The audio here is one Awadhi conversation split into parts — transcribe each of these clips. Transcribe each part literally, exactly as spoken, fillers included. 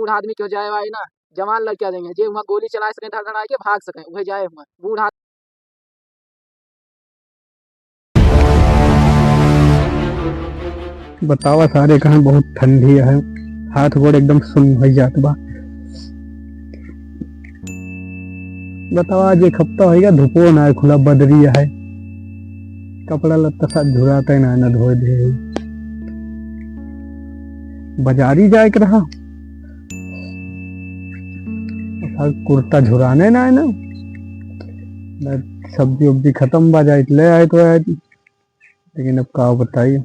बूढ़ आदमी क्यों जाए वाए ना, जवान लड़कियां देंगे, जे हुआ गोली चलाए सकें, धड़धड़ाए के भाग सकें, उहे जाए हुआ। बूढ़ आदमी बतावा सारे, कहाँ बहुत ठंडी है, हाथ गोड़ एकदम सुन हो जात बा। बतावा, आज एक हफ्ता होइगा, धूपो ना खुला, बदरी है, कपड़ा लत्ता साथ झुराते ना, ना धोए दे। बाजारी जाए के रहा, साथ कुर्ता झुराने ना है ना, ना सब्जी उब्जी खत्म बा, जाए ले आए तो आए, लेकिन अब का बताई,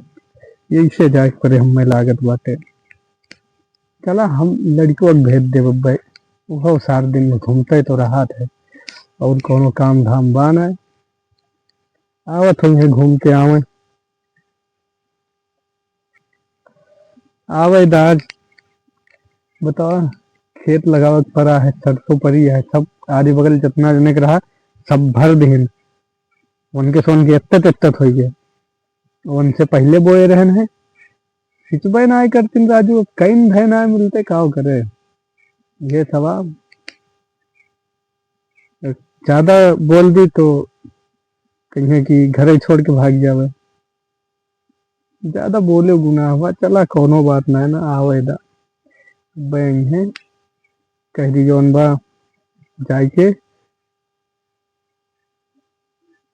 यही से जाए के परे हमें लागत बाटे। चला, हम लड़िकवा के भेज देब अब्बे, उहो सारा दिन घूमते तो रहत है, और कौनो काम धाम बा ना। आवत होइहैं, घूम के आवे, आवे दाज। बतावा, खेत लगावे के परा है, सरसों परी है, सब आरी बगल जितना जने के रहा, सब भर दिहिन। उनके सोन के एत्तत एत्तत होइहैं, उनसे पहले बोए रहन है। सिचबे ना करतिन राजू, अब कईन भय ना मिलते, का करे? ये सवाल। ज्यादा बोल दी तो कहिए कि घरे छोड़ के भाग जावे। ज्यादा बोले गुनाह बा, चला कौनो बात ना है ना, आवे दा। बैंक है, कह दी जौन बा जाए के,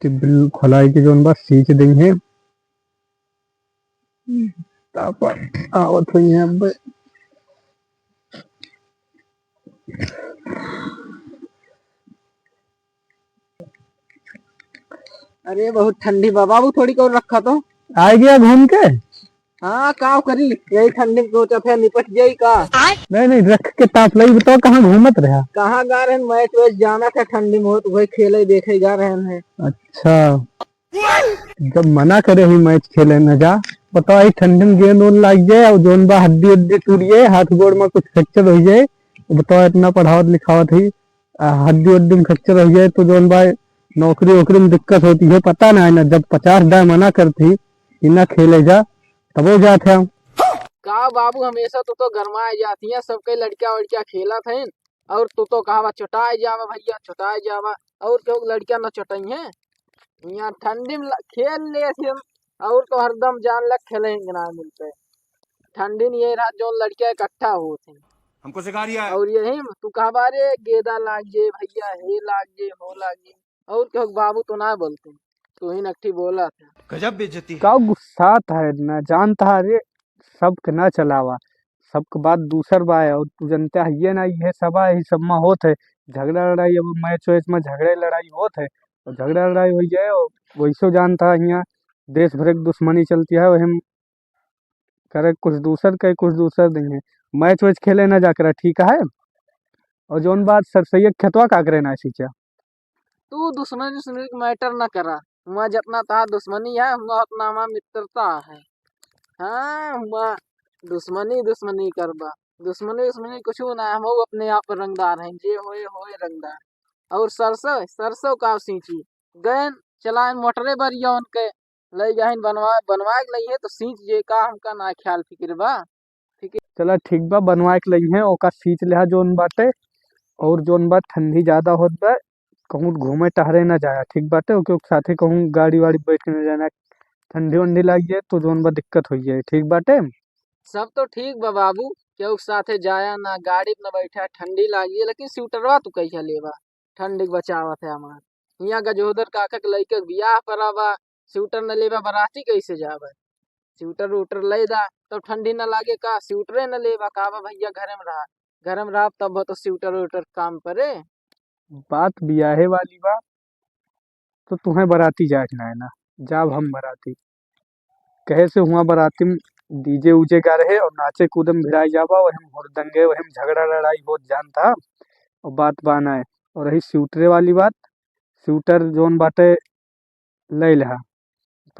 टिबिल खोलाई के जौन बा सींच देंगे। तापा आवत होइहैं अब। अरे, बहुत ठंडी बा बाबू, थोड़ी और रखा तो। आए गया घूम के? हाँ, का करी, यही ठंडी में सोचा था निपट जाई का। नहीं, नहीं, रख के ताप लई, बताओ कहाँ घूमत रहा? कहाँ गा रहे हैं, मैच वैच जाना था ठंडी में, तो वही खेले देखे गा रहे हैं। अच्छा, जब मना करे ही मैच खेले न जा, बताओ, ई ठंडी में गेंद उंद लाग जाए और जौन बा हड्डी उड्डी टूट जाए, हाथ गोड़ में कुछ फ्रैक्चर हो जाए, बताओ, इतना पढ़ावत लिखावत ही, आ, हड्डी उड्डी में फ्रैक्चर हो जाए तो जौन बा नौकरी वोकरी में दिक्कत होती है, पता ना है ना। जब पचास दाए मना करती कि ना खेले जा, तबो जात है। का बाबू, हमेशा तू तो गरमाए जाती है, सबके लड़किया वड़किया खेलत हैं, और तू तो कहावा चोटाए जावा भैया, चोटाए जावा, और केहू लड़किया न चोटई है। यहाँ ठंडी में ल-, खेल ले हम, और तो हरदम जान लग खेलेंगे ना मिलते। ठंडी में ये रात जो लड़कियां इकट्ठा होत हैं। हमको सिखा रिया है। और यही में तू कहबा रे, गेदा लाग जे भैया, हे लाग जे, हो लाग जे, और केहू के बाबू तो ना बोलते, तू ही नकठी बोला था। गजब बेइज्जती है। का गुस्सात है ना, जानता है रे, सबके ना चलावा, सबके बात दूसर बा है। और तू जनता है ये ना, ये सब है, ये सब में होत है झगड़ा लड़ाई। अब मैच वैच में झगड़े लड़ाई होत है, और झगड़ा लड़ाई हो जाए, और वैसो जानता है यहाँ देश भर की दुश्मनी चलती है, वही करे कुछ दूसर, कहे कुछ दूसर देंगे। मैच वैच खेले ना जा करा, ठीक है? और जौन बात सरसैया के खेतवा का करे ना सींचा। तू दुश्मनी दुश्मनी के मैटर ना करा, हुआ जितना तहार दुश्मनी है, हुआ उतना हमार मित्रता है। हाँ, हुआ दुश्मनी दुश्मनी करबा, दुश्मनी दुश्मनी कुछ ना है, हम अपने आप रंगदार हैं, जे होए होए रंगदार। और सरसों, सरसों का सींची, गए चलाए मोटरे बरिया उनके, ले जाहिन बनवा, बनवा के लइहे तो सींच जे का, हमका ना ख्याल फिक्र बा। ठीक है। चला ठीक बा, बनवा के लइहे, ओका सींच लेहा जौन बाटे। और जौन बा ठंडी ज्यादा होत बा, कहूँ घूमे टहरे ना जाया, ठीक बाटे? ओके, ओके साथे कहूँ गाड़ी वाड़ी बैठ के ना जाना, ठंडी वंडी लाग जाए तो जौन बा दिक्कत हो जाए, ठीक बाटे? सब तो ठीक बा बाबू, केहू के साथे जाया ना, गाड़ी में ना बैठा, ठंडी लागी है, लेकिन स्वेटरवा तू कहिया लेबा? ठंडी के बचावत है हमार। हियाँ गजोधर काका के लइका के बियाह पड़ा बा, स्वेटर न लेबा, बराती कैसे जाबे? स्वेटर उटर ले दा, तब ठंडी न लागे का? स्वेटरे न लेबा, कहबा भैया घरे में रहा, घरे में रहा तब तो स्वेटर उटर काम परे। बात बियाहे वाली बा, तो तुहें बराती जाए के ना है ना, जाब हम बराती। कहे से हुआ बराती में डीजे उजे गा रहे और नाचे कूदे में भिड़ाई जाबा, वही में हुड़दंगे, वही में झगड़ा लड़ाई होत जानता। और बात बाना है, और रही स्वेटरे वाली बात, स्वेटर जौन बाटे ले लेहा,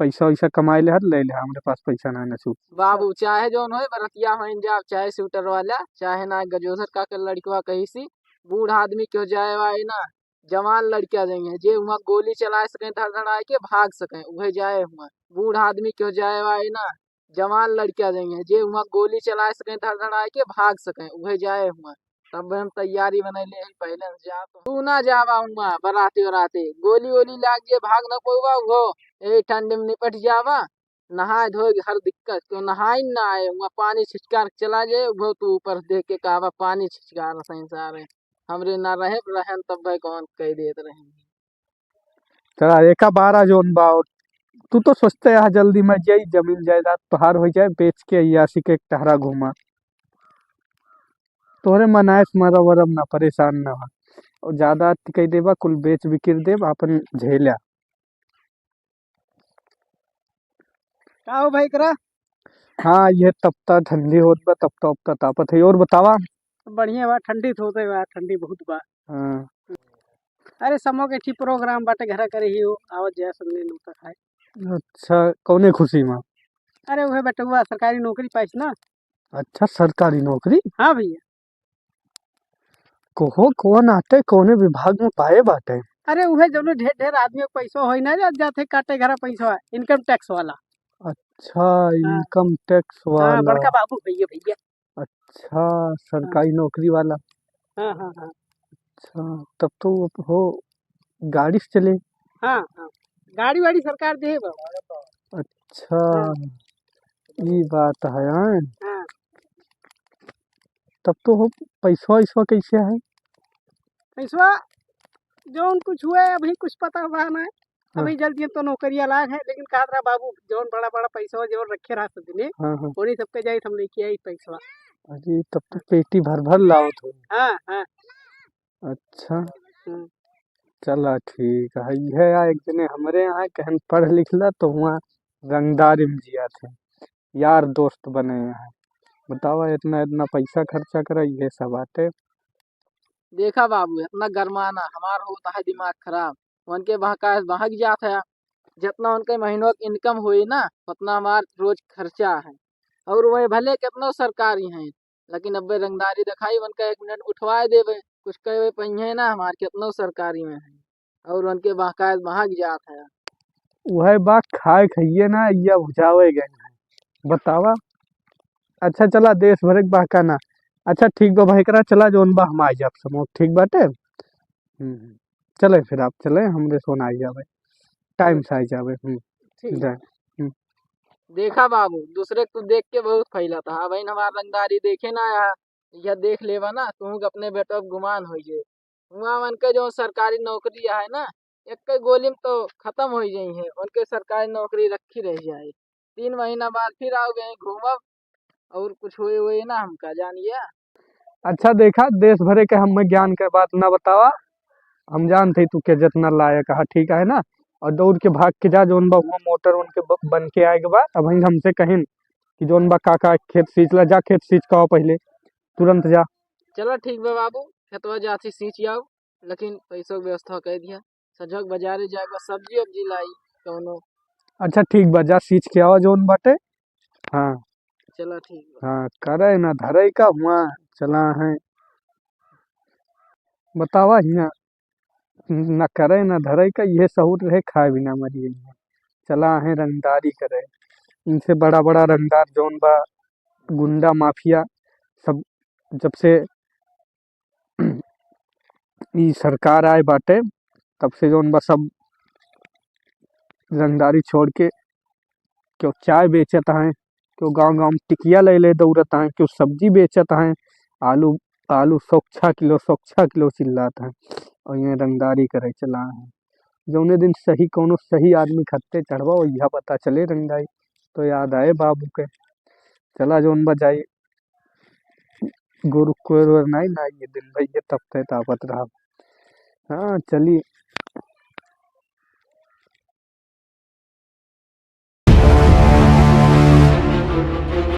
पैसा वैसा कमाए लेहा, ले लेहा, हमरे पास पैसा ना है ना सूट। बाबू, चाहे जौन होए, बरतिया होइन जाब, चाहे स्वेटर वाला, चाहे ना गजोधर काका के लड़कवा कही सी, बूढ़ आदमी क्यों जाए वाए ना, जवान लड़किया देंगे, जे हुआ गोली चलाए सकें, धड़धड़ाए के भाग सकें, उहे जाए हुआ। बूढ़ आदमी क्यों जाए वाए ना, जवान लड़का जइहैं, जे हुआँ गोली चलाए सकें, धड़धड़ाए के भाग सकें, उहै जाए हुआँ। तब हम तैयारी बनाई ले, पहिले से जा तो। तू ना जावा हुआँ बराते वराते, गोली वोली लाग जे, भाग न पउबा, उहो यही ठंडी में निपट जावा। नहाए धोए के हर दिक्कत, क्यों नहाए न आए, हुआँ पानी छिचकार के चला जाए, उहो तू ऊपर से देख के कहबा, "पानी छिचकार सही सारे, हमरे ना रहे, रहन तब भाई कौन कह देत रहे।" चला, एका बारा जौन बा, और तू तो सोचते है जल्दी में जाई, जमीन जायदाद तोहार हो जाए, बेच के अय्यासी के एक टहरा घूमा। तोहरे मनाए से मरब वरब ना, परेशान ना हो। और ज्यादा अति कह देबा, कुल बेच बिकिर देब, आपन झेल्या। का हो भाई करा? हाँ, ये तपता ठंडी होत बा, तपता उपता तापत है। और बतावा? बढ़िया बा, ठंडी तो होते बा, ठंडी बहुत बा। हाँ। अरे, समो के ठीक प्रोग्राम बाटे, घरा करे ही हो, आवत जाए, सामने नौता खाए। अच्छा, कौने खुशी में? अरे, उहे बेटुआ सरकारी नौकरी पाइस ना। अच्छा, सरकारी नौकरी? हाँ भैया। कहो, कौन आटे, कौने विभाग में पाए बाटे? अरे, उहे जौने ढेर ढेर आदमी के पैसा होई ना, जा-, जाते काटे घरा पैसा, income tax वाला। अच्छा, हाँ। Income tax हाँ, वाला। बड़का बाबू भैया, भैया। अच्छा, हाँ। सरकारी नौकरी वाला। हाँ, हाँ, हाँ। अच्छा, तब तो वो हो, गाड़ी से चले। हाँ, हाँ। गाड़ी वाड़ी सरकार दे बा। अच्छा, हाँ। ई बात है, हाँ। हाँ। तब तो हो, पैसवा वैसवा कैसे है? पैसवा जौन कुछ हुए, अभी कुछ पता बा ना। हाँ। अभी जल्दी हम तो नौकरिया लाग है, लेकिन कहत रहा बाबू, जौन बड़ा बड़ा पैसवा जौन रखे रहा सब दिने, हाँ, हाँ। उन्हीं सबके जाई हम लेके आई पैसवा। अरे, तब तो पेटी भर भर लावत हो। हाँ, हाँ। अच्छा। हम्म। चला ठीक है, इहे आ एक जने हमरे यहाँ कहन पढ़ लिख ला तो हुआँ रंगदारी में जिया थे, यार दोस्त बने हैं। बतावा, इतना इतना पैसा खर्चा करा, ये सब बाटे। देखा बाबू, इतना गरमाना, हमार होता है दिमाग खराब, उनके बहकाए बहक जात है। जितना उनके महीनों की income होई ना, उतना हमार रोज खर्चा है। और वह भले कितनो सरकारी हैं, लेकिन अब्बे रंगदारी दिखाई, उनका एक मिनट उठवाए देबे, कुछ कहबे पहिए ना, हमार कितनो सरकारी में है, और उनके बहकाए बहक जात है। वह बात खाए खाइए ना, या बुझावे गए हैं। बतावा। अच्छा, चला, देश भर के बहकाना। अच्छा, ठीक बा भाई, करा चला, जौन बा हम आ जाब समोक, ठीक बाटे? हम्म, हम्म। चले फिर, आप चले, हमरे सोना आ जावे, time से आ जावे। हम्म, ठीक। जा, हम्म। देखा बाबू, दूसरे को तू देख के बहुत फैला था। अब इन हमार रंगदारी देखे ना आया, यह देख लेवा ना, तू अपने बेटा पे गुमान हो जे। हुआ उनके जो सरकारी नौकरी है ना, एक गोली में तो खत्म हो जाई है, उनके सरकारी नौकरी रखी रह जाए। तीन महीना बाद फिर आओगे, घूमब, और कुछ होए, होए ना हमका, जानिए। अच्छा, देखा, देश भरे के हमें ज्ञान के बात ना बतावा, हम जानते तू के जितना लायक है, ठीक है ना? और दौड़ के भाग के जा, जौन बा हुआ मोटर उनके ब-, बन के आए के बा, अब हमसे कहिन कि जौन बा काका खेत सींच ला, जा खेत सींच के आओ पहले, तुरंत जा। चला ठीक बा बाबू, खेतवा जाती सींच आओ, लेकिन पैसों की व्यवस्था कर दिया। सजग बाजारे जाए बा, सब्जी उब्जी लाई कौनो। अच्छा ठीक बा, जा सींच के आवा जौन बाटे। हाँ। चला ठीक बा। हाँ, करे ना धरे का हुआ चला है। बतावा हियाँ, ना करे ना धरे का, ये सहूर रहे, खाए बिना मरिए। चला है रंगदारी करे। इनसे बड़ा बड़ा रंगदार जौन बा, गुंडा माफिया सब, जब से ई सरकार आए बाटे, तब से जौन बा सब रंगदारी छोड़ के केहू चाय बेचत हैं, केहू गाँव गाँव में टिकिया ले ले दौड़त हैं, केहू सब्जी बेचत हैं, आलू, आलू सौ छः किलो, सौ छः किलो चिल्लात हैं, और ये रंगदारी करे चला हैं। जौने दिन सही कौनो सही आदमी खत्ते चढ़बा, वहिया पता चले रंगदारी। तो याद आए बाबू के, चला जौन बा जाई, गोरू कोयर ओयर नाई ना, ये दिन भर ये तपते तापत रहा। हाँ, चली,